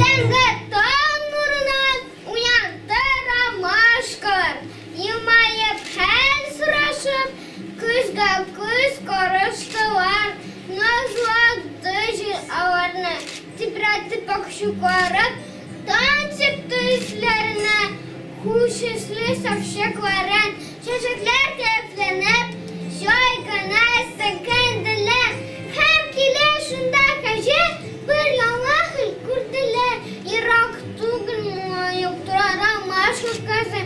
Иртәнге таң нурыннан уянды ромашкалар. Елмаеп хәл сорашып, күзгә-күз караштылар. Назлады җил аларны, тибрәтеп кочакларын, таң сипте өсләренә хуш исле сафчыкларын. Чәчәкләр кәефләнеп, җай гына селкенделәр. Һәм килә шунда кәҗә, бер яңа хәл күрделәр. Ерак түгел моңаеп тора ромашка кызы.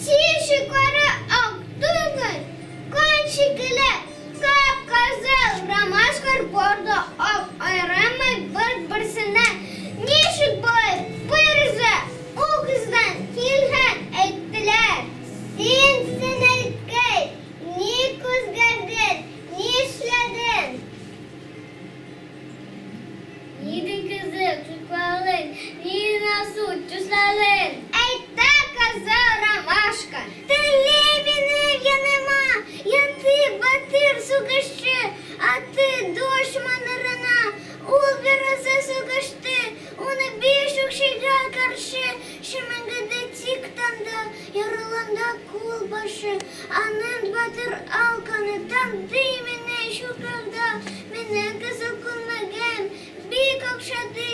Тишекләре ак түгел, кан шикелле, кып-кызыл. Ромашкалар бар да ак, аерылмый бер-берсеннән. Ничек болай берүзе ул кыздан килгән, әйттеләр. Син, сеңелкәй, ник үзгәрдең, нишләдең? Нидин кызыл чукларың, нидин алсу төсләрең? Әйтте кызыл ромашка. Теле минем яныма, ятып батыр сугышчы, аты дошманнарына, ул берүзе сугышты, 15 укчыга каршы Шимәнгәдә тик тамды, Яраланды кул башы. Аның батыр алканы Тамды мине чукрада. Минем кызыл күлмәгем Бик охшады.